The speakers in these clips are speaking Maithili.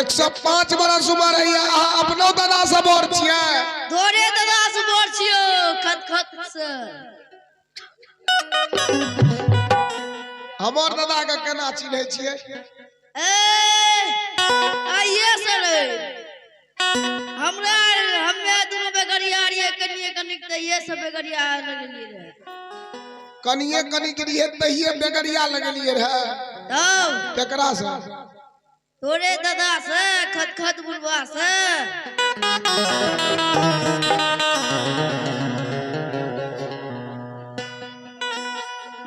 105 बरस उम्र है, अहाँ अपनो दादा से बड़ छियै। तोरे दादा से बड़ छियौ खत खत से। हमर दादा के केना चिन्है छियै? ए आइए से रे हमरा हमे दुनू बेगरिया रहियै, कनिए कनिक तहिए से बेगरिया लगलियै रहे। कनिए कनिक रहियै तहिए बेगरिया लगलियै रहे। तब केकरा से? तोरे दादा से, खत खत बुढ़वा से।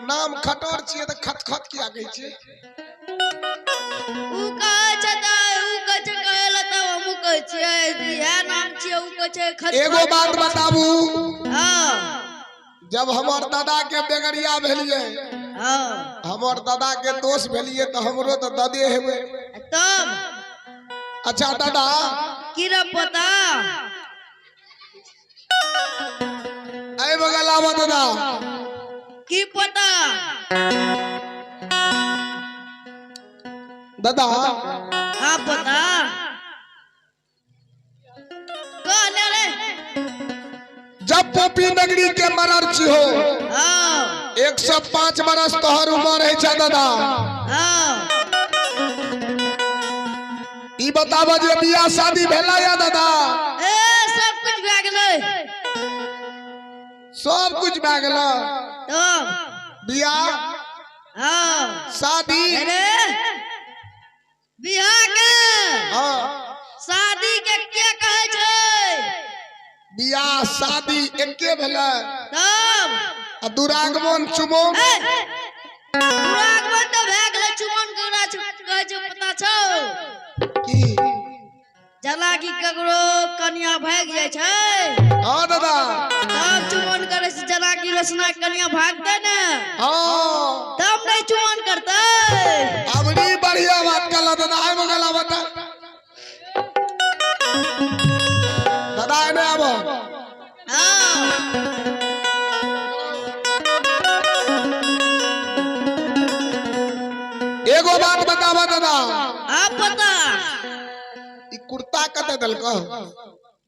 नाम खटोर छियै तऽ खत खत किया कहै छियै? उ कहै छै तऽ उ कहै छै कहै लए तब हमहूँ कहै छियै, इएह नाम छियै, उ कहै छै खत। एगो बात बताबू, हँ। जब हमर दादा के बेगरिया भेलियै, हँ, हमर दादा के दोष भेलियै तऽ हमरो तऽ दादे हेबै। तब अच्छा दादा, की रे पता? एहि बगल आबऽ दादा। की पता? दादा। हाँ पता, कहले रे। जब पोपी नगरी के मरर छी हो, हाँ। 105 बरस तोहर उम्र है छै दादा। हाँ। ई बताबऽ जे बियाह शादी भेला या दादा? ए सब कुछ भए गेलै। सब कुछ भए गेल? तब बियाह, हाँ, शादी? अरे बियाह के हाँ, शादी के के कहै छै? बियाह शादी एके भेलै। तब आ दुरागमन, चुमौन? ए दुरागमन तऽ भए गेलै, चुमन केकरा कहै छै पता छौ? की? जेना कि ककरो कनिया भागि जाइ छै, हाँ दादा, तब चुमन करै छै। जेना कि रोशना के कनिया भागतै ने, हाँ, तब नहि चुमन करतै। अबरी बढ़िया बात कहला दादा। आइ बगल आबऽ तऽ दादा, एने आबऽ। हाँ। एगो बात बताबऽ दादा। आब पता। ई कुर्ता कतऽ देलकौ?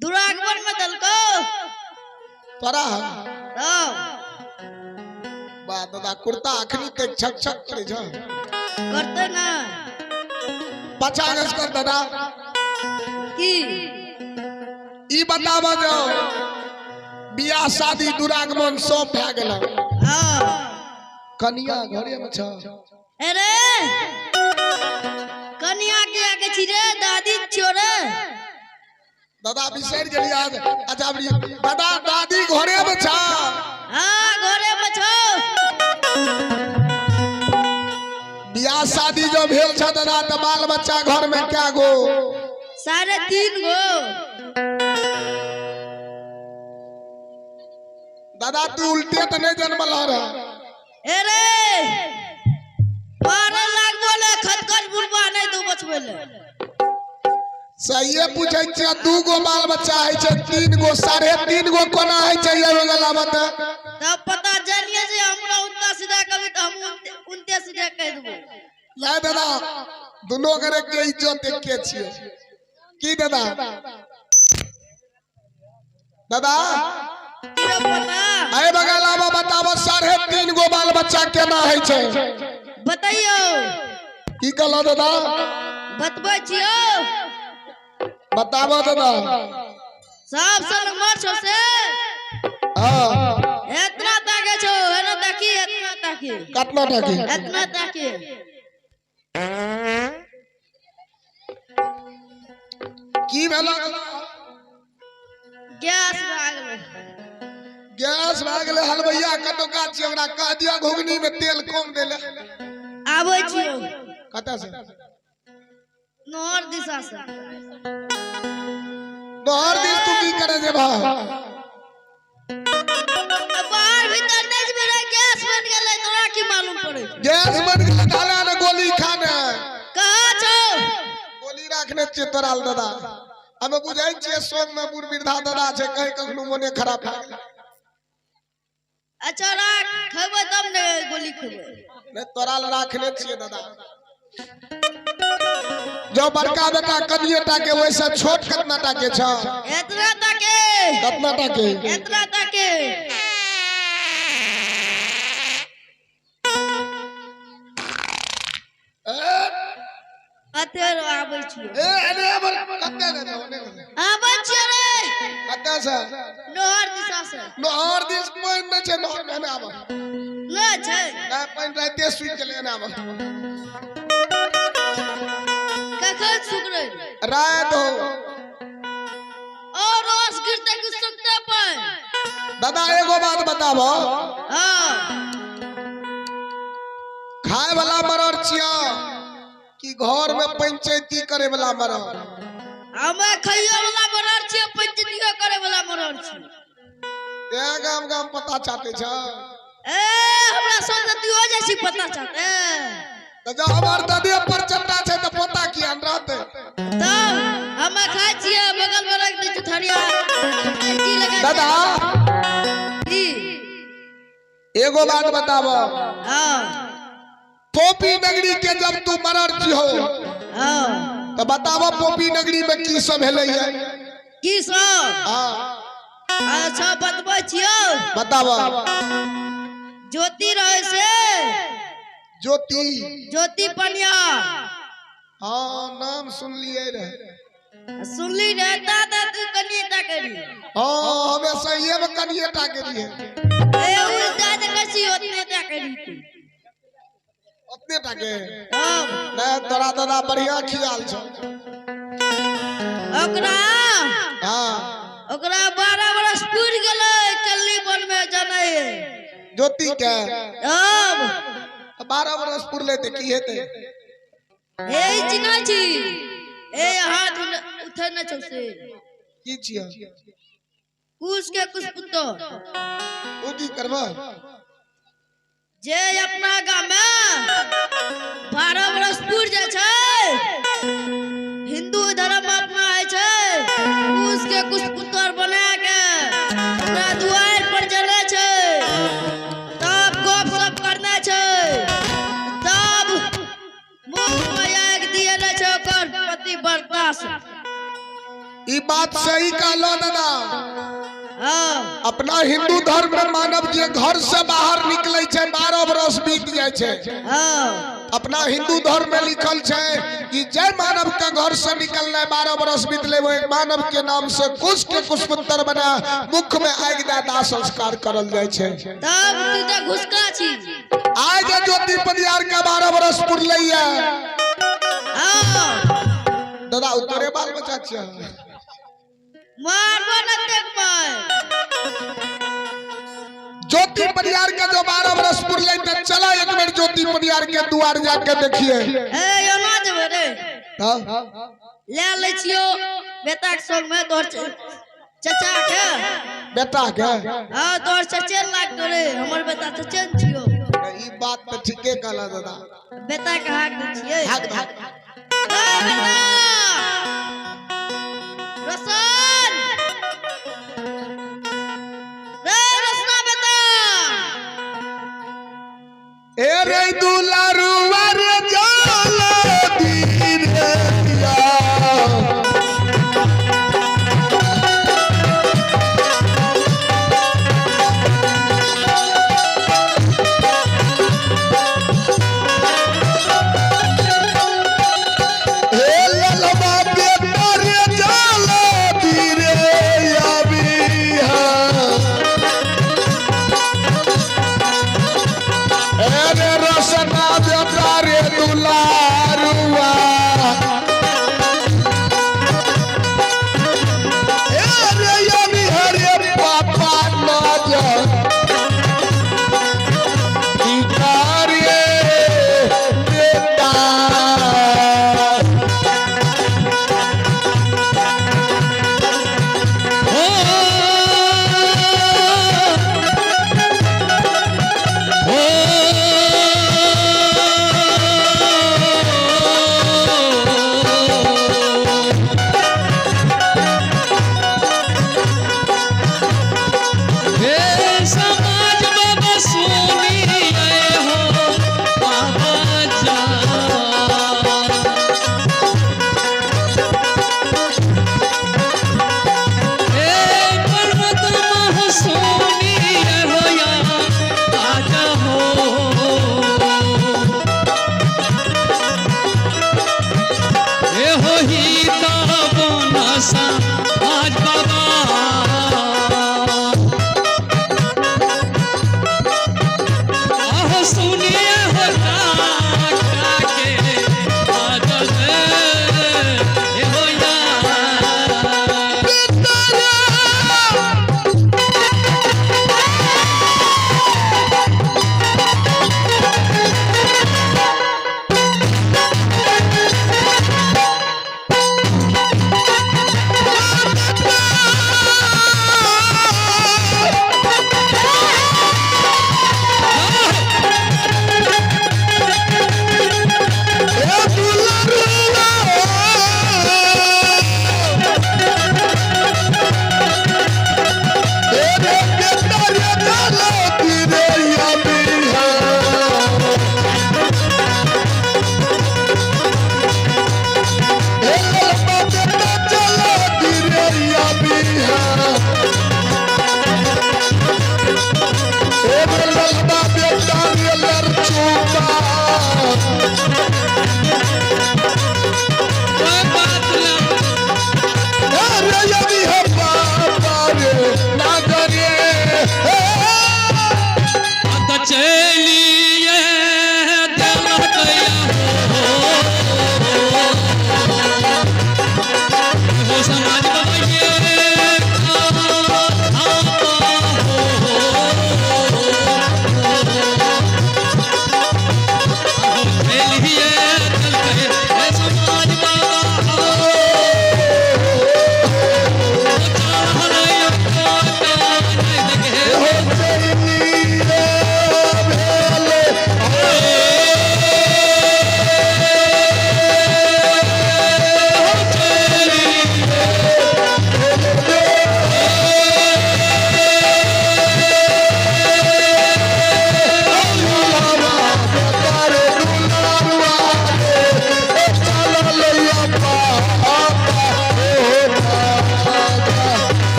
दुरागमन में देलकौ। तोरा? तब बा दादा, कुर्ता अखनी तक छक छक करै छौ। करतै ना। पछा गस कर दादा। की? ई बताबऽ जो बियाह शादी दुरागमन सब भए गेल, हाँ, कनिया घरे में छ? अरे कनिया के आगे छी रे, दादी छियो रे। दादा बिसरि गेलियै आज। अच्छा अबरी दादा, दादी घरे में छ? हाँ, घरे में छौ। बियाह शादी जो भेल छ दादा, तऽ बाल बच्चा घर में कै गो? 3.5 गो। दादा, तू उल्टे तऽ नहीं जन्मल रह? अरे 12 लाख बोले खतखत बुढ़बा नहीं दू बचबै ले। सहिए पूछै छियै, 2 गो बाल बच्चा होइ छै, 3 गो, 3.5 गो कोना होइ छै? ये गला बता। तब पता जानिए जे हमरा उल्टा सीधा कभी तऽ हम उल्टे सीधे कहि देबो। नहीं दादा, दुनू करे के इज्जत एके छियै। की दादा? दादा। की रे पता? अरे बगल आबऽ, बताबऽ 3.5 गो बाल बच्चा केना होइ छै? बतैयौ। की कहलऽ दादा? बतबै छियौ। बताबऽ दादा। सब सन उमर छौ से। हाँ। एतना ताके छौ, एना ताकी, एतना ताकी। कतना ताकी? एतना ताकी। की भेलऽ? गैस भए गेलै। गैस भए गेलै? हलवैया कतौका छियै, ओकरा कह दियौ घुघनी में तेल कम देले। आबै छियौ। कतऽ से? नहर दिशा से। नहर दिस तू की करे जेबह? बाहर भीतर नहि जेबै रे, गैस बनि गेलै, तोरा की मालूम पड़ै छै? गैस बनि गेलै ताले ने गोली खाने। कहाँ छौ? गोली राखने छियै तोरा लए दादा। हमे बुझै छियै सोग में बूढ़ वृद्धा दादा छै, कहीं कखनो मोने खराब भए गेलै। अच्छा राख, खेबै तब ने गोली खेबै। नहि, तोरा लए राखने छियै दादा। जो जो बड़का बेटा कनिए टा के वैसे छोट कतना टा के छ? एतना ताके। कतना टा के? एतना ताके। कते रो आबै छियो? ए अरे हमर कते ने छौ, ओने ने। आबै छियो रे। कते से? नहर दिशा से। नहर दिस पानि नहि छै, नहर मे नहि आबऽ। नहि छै। नहि, पानि राइते सुखि गेलै, एना आबऽ। कखन सुखलै? राति हो। ओ रोज गिरते कि सुखते पानि? दादा एगो बात बताबो। हाँ। खाए वाला मरर छिया कि घर में पंचायती करे वाला मरर? हमे खाइयो वाला मरर छियै, पंचायतियो करे वाला मरर छियै। ते गाम गाम पता चाटे छ। ए हमरा सब हो जाइ छी पता चाटे। तऽ जब हमर दादी पर चट्टा छै तऽ पोता किया न रहतै? तब हमे खाइ छियै, बगल में रख दै छी थरिया। जी लगा। दादा जी। एगो बात बताबो। हाँ। पोपी नगरी के जब तू मरर छी हो हाँ तो बताबो पोपी नगरी में की सब भेलै है? की सब? हाँ। अच्छा बतबै छियौ। बताबो। ज्योति रहे से। ज्योति। ज्योति पनिया। हाँ नाम सुनलिए रहे। सुनली रहे दादा तू कनिए टा करी। हाँ हमें सहिए में कनिए टा के लिए। ए उ दादा कसी ओतने टा करी तू। ओतने टा के? हाँ। नहीं तोरा दादा बढ़िया खियाल छौ। ओकरा हाँ। ओकरा 12 बरस पुर गेलै कल्ली वन में जनै। ज्योति के? अब 12 बरस पुरले ते की हेतै? हे चिन्है छी ए हाथ उठै न छौ से। की छियै? कुश के कुश पुत्र। ओ की करबा? जे अपना गाम में 12 बरस पुर जाइ छै, हिंदू धर्म अपना होइ छै, कुश के कुश पुत्र बना के ओकरा दुआरि पर जनै छै, तब गप सप करना छै, तब मुँह में आगि दिए छै ओकर पति व्रता से। ई बात सही कहलो दादा। हाँ। अपना हिंदू धर्म में मानव जे घर से बाहर निकले छै 12 बरस बीत जाय छै। हाँ। अपना हिंदू धर्म में लिखल छै कि जय मानव के घर से निकलना 12 बरस बीतले वो एक मानव के नाम से कुश के कुशपुत्र बना मुख में आगि दे दाह संस्कार करल जाय छै। तब तू तऽ घुसका छी। आइ जे ज्योति परियार के 12 बरस पुरलै है। हाँ। दादा उ तोरे बाल बच्चा छियै। मारबो न तेक पाय। ज्योति परियार के जो 12 बरस पुरलै त चला एक बेर ज्योति परियार के द्वार जाके देखिए। ए एना जेबै रे। तब ले लै छियौ बेटा के संग में तोहर चचा के। बेटा के? हाँ तोहर चचे लागतो रे, हमर बेटा चचे न छियौ। ई बात त ठीके कहला दादा। बेटा के हाक दै छियै। हाक हाक। ए बेटा रोशन रे, रोशना बेटा। ए रे दुलारुआ रे जाल दी रे दिया। हे ललवा बेटा रे जाल दी रे आबी है। अरे रोशना बेटा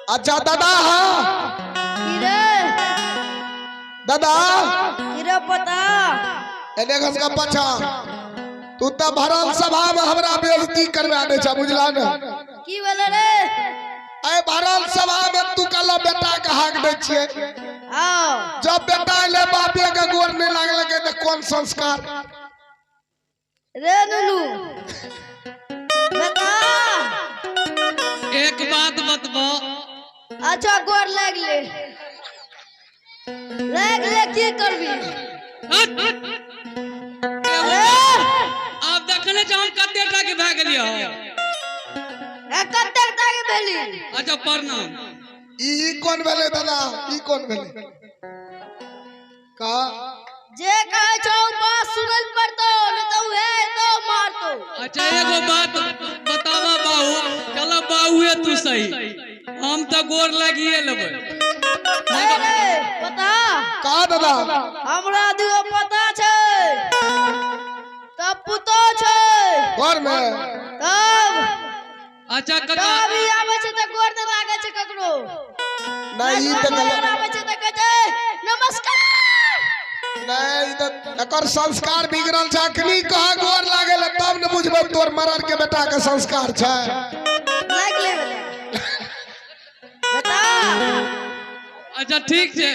अच्छा दादा। हाँ की रे? दादा। की रे पता? एने घस का पाछा तू तो भरल सभा में हमरा बेइज्जती करवा दे छ, बुझला ने? की भेलै रे? ए भरल सभा में तू कहला बेटा के हाक दै छियै। आओ। जब बेटा एले बापे के गोर नहीं लागल के त कोन संस्कार रे नुनू बेटा। एक बात बतबो। अच्छा, गोर लागले लागले, की करबी? हट! अरे! आब देखने छै हम कते टा के भए गेलियै हो। ए, कतेक टाके भेली? अच्छा, प्रणाम। ई कोन भेलै दादा? ई कोन भेलै का? जे कहै छौ बात सुनल पड़तौ, नहीं तो उहे एतौ मारतौ। अच्छा, एगो बात बतावा बाबू। चलो बाबूए, तू सही, हम तो गोर लागिए लेबै। अरे पता। का दादा? हमरा दुगो पता छै तब पुतो छै। घर में। तब। अच्छा काका। तब ई आबै छै तऽ गोर नहि लागै छै ककरो। नहीं, ई तऽ गलत। आबै छै तऽ कहै छै नमस्कार। नहीं, ई तऽ एकर संस्कार बिगड़ल छै। अखनी कहा गोर लागल, तब ने बुझबै तोर मरर के बेटा के संस्कार छै। लागि ले बेटा। अच्छा, ठीक छै,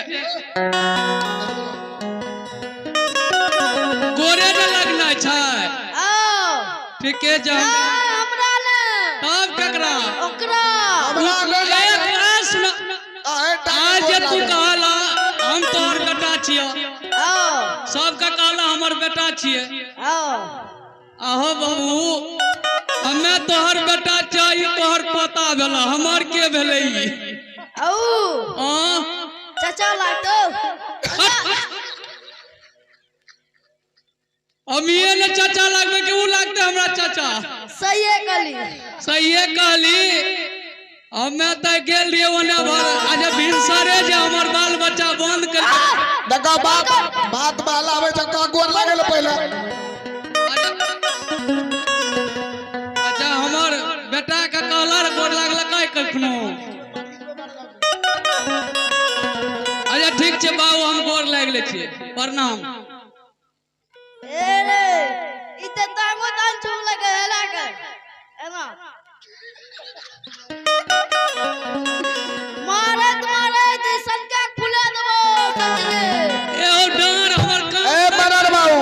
गोरे ने लगना छै। आओ। ठीके छै। नहि, हमरा ने। तब केकरा? ओकरा। हमरा नहि लागल। एक बात सुन। अहें टा के आज गोर जे तू लागल। कहला हम तोहर बेटा छियौ। आओ। सबके कहला हमर बेटा छियै। आओ। आहो बाबू, हमे तोहर बेटा छियै, ई तोहर पोता भेला, हमर के भेलै ई? औ। आँ? चाचा लागतौ। हमिए ने चाचा लागबै कि ऊ लागतै हमरा चाचा? सहिए कहली। सहिए कहली। हमे तऽ गेल रहियै ओने भर आज भिनसरे जे हमर बाल बच्चा बंद कर। देखा, बात बात बहला आबै छै, कहा गोर लागल पहिले। अच्छा, हमर बेटा के कहला रे गोर लागल कखनो? अच्छा, ठीक छै बाबू, हम गोर लागि लै छियै, प्रणाम। ए रे, ई तऽ तांगो तान छुम लगे एना के एना मारत मारत ई सनका फुला देबो सचने। ए हो डाँर हमर कान। ए मरर बाबू।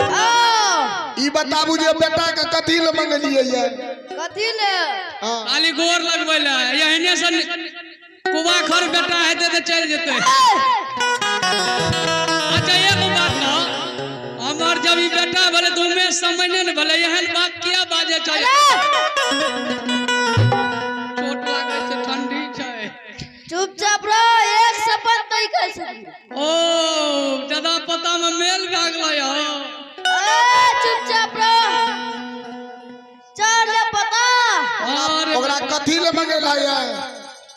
आओ। ई बताबू जे बेटा के कथी ले मंगलियै ये? कथी ले? हाँ। खाली गोर लगबै लए, एहने सन कुबाखर बेटा हेतै तऽ चलि जेतै। अच्छा, एगो बात कह, हमर जब ई बेटा भेलै तऽ उमेश समय नहि ने भेलै, एहन बात किया बाजै छै? चोट लागै छै, ठंडी छै। चुपचाप रह, एक शपथ नहीं कर सकी। ओ दादा, पता में मेल भए गेलै हौ। ए, चुपचाप रह, चल रे पता। अरे। ओकरा कथी ले मंगेला ये?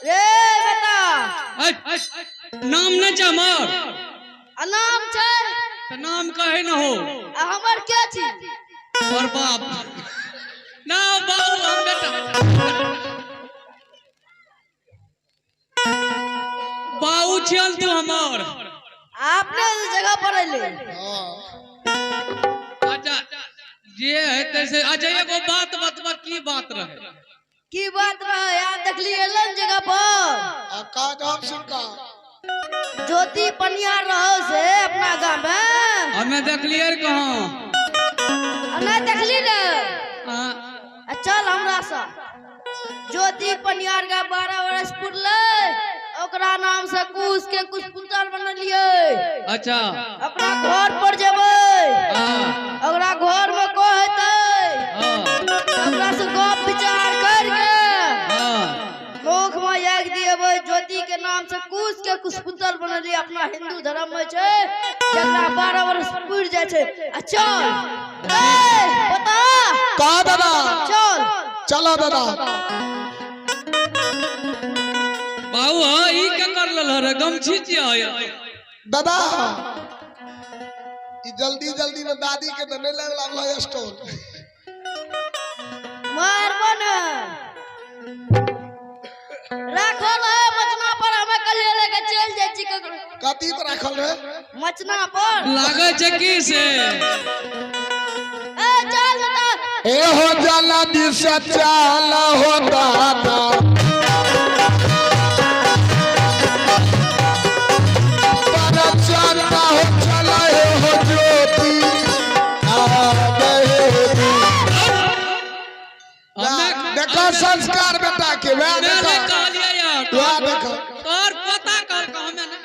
रे बेटा। ऐ, नाम नहि छै हमर? आ नाम छै? तऽ नाम कहै न हो। आ हमर के छी? तोहर बाप ना बाबू, हम बेटा बाबू छियन तू हमर। आपने जगह पर अइले। अच्छा, जे हेतै से। अच्छा, एगो बात बतबा, की बात रहे? की बात रहे यार, देखली एलन जगह पर। आ का जवाब सुन का। ज्योति पनियार रहो से अपना गांव में। हमे देखलियै रे कहाँ? आ नहीं देखली ने? हाँ। आ चल हमरा से, ज्योति पनियार का 12 वर्ष पुरले, ओकरा नाम से कुश के कुछ पुत्र बनलिए। अपना घर पर जेबै। ओकरा घर में को हेतै? ओकरा से गप विचार करके मुख में एक दिएबै, ज्योति के नाम से कुश के कुश पुत्र बनलिए। अपना हिंदू धर्म में छै, जकरा 12 वर्ष पुर जाइ छै। आ चल, ए बता। का दादा? चल। चलो दादा। बाबू, हाँ, ई के कर लेल रे? गमछी छियै? दादा, ई जल्दी जल्दी में दादी के तो नहीं लग लागल स्टोन। मारबो ने। राखल है मचना पर, हमे कहलियै लेके चलि जाइ छी ककरो। कथी पर राखल रहे? मचना पर। लागै छै की से? ए चल ना। ए हो जाला दिशा चाल हो दादा, पर चलता हो चला हे हो ज्योति आवे हे। हमे देखो संस्कार बेटा के, वह हमे देखो। नहि कहलियै यार। वह देखो। तोहर पता कहलकै, हमे नहि।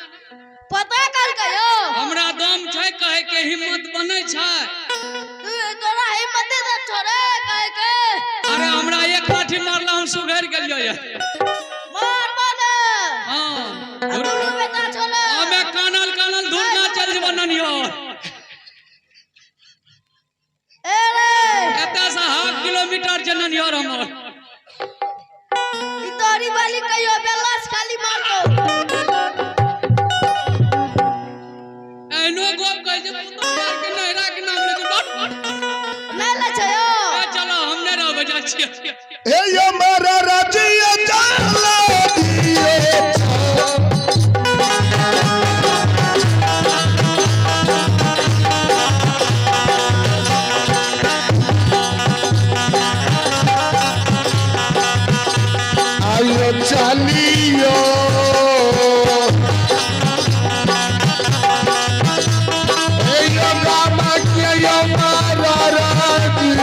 पता कहलकै यौ। हमरा दम छै कहै के, हिम्मत बनै छै। तू तोरा हिम्मत दे छोड़े कहै के। अरे हमरा एक लाठी मारला, हम सुधरि गेलियै यार। मार मार। हाँ। आ दुनू बेटा छोड़े। हमे कानल कानल दूर ना चल जेबो ननियो। ए रे। एतऽ से हाफ किलोमीटर छै ननियर हमर। ई तोरी वाली कहियो बेला से खाली मारतो। एहनो गप कहै छै पुतहु यार के, नैहरा के नाम लै छै बट। नहि लै छै यौ। ए चलो, हम नहि रहबै, जाइ छियै। हे यो मेरा रजिया चला दिए। आयो चलियो, हे यो गामा के यो मारा राजी,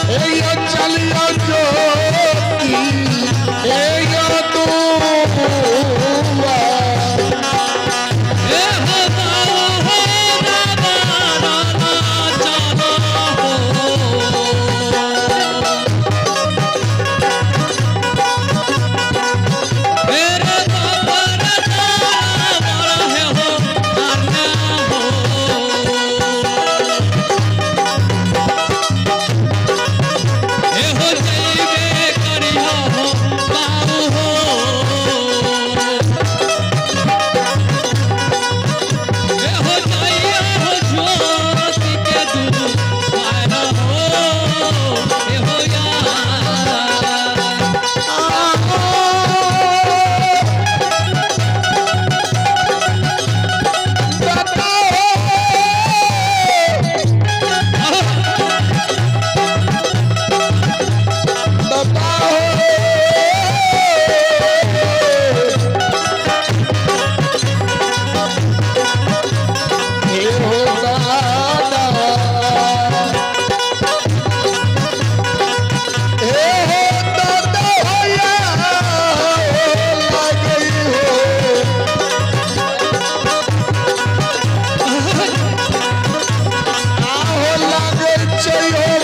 हे यो चलियो ज्योति, हे यो दुआ। हे हो बाबू हो बाबा राना चलो हो। मेरे बाबा राना बड़ा है हो आना हो। हे हो जइबे करियो हो बाबू हो। हो जाइए हो ज्योति के दूर हो, हे हो यार। आहो लागे छै।